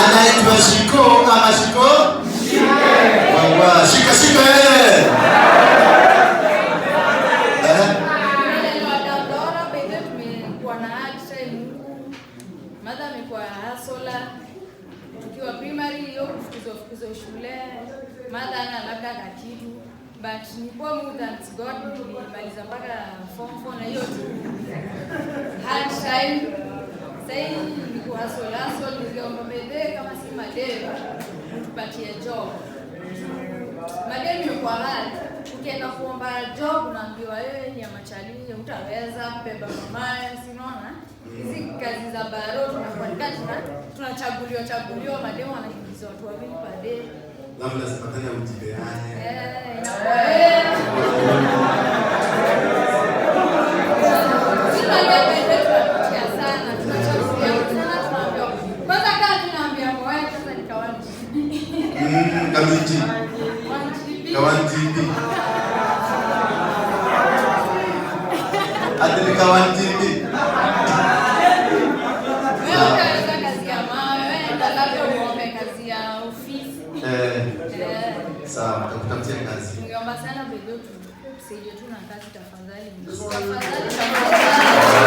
Anaitwa Shiko ama Shiko? Wawa, shika shika yeye. Eh? Dora by tumekuwa na hard time huku. Mother amekuwa hustler. Tukiwa primary hiyo kufukuzwa fukuzwa shule. Mother ana labda na kitu. But ni kwa Mungu, thanks God, nilimaliza mpaka form 4 na hiyo tu hard time. Sasa ni kuhustle hustle, niliomba bedhe kama si madem tupatie job. Madem imekuwa hard. Ukienda kuomba job unaambiwa wewe ni ya machali, hutaweza kubeba mamaye, si unaona? Hizi kazi za baro tunakuwa tunachaguliwa chaguliwa, mademu wanakimbizwa watu wawili per day. Labda lazima tena ujipeane. Eh, inakuwa eh. Si madem wenyewe tunapitia sana, tunachaguliwa sana, tunaambiwa. Kwanza kama tunaambia mwa sasa ni kawanji. Kamiji. 1 GB. Kawan GB. Ati ni kawan GB. Wewe utaweza kazi ya mawe, wewe enda labda uombe kazi ya ofisi. Eh, Eh, sawa, takutafutia kazi. Ningeomba sana bebe tusaidie tu na kazi tafadhali. Tafadhali tafadhali.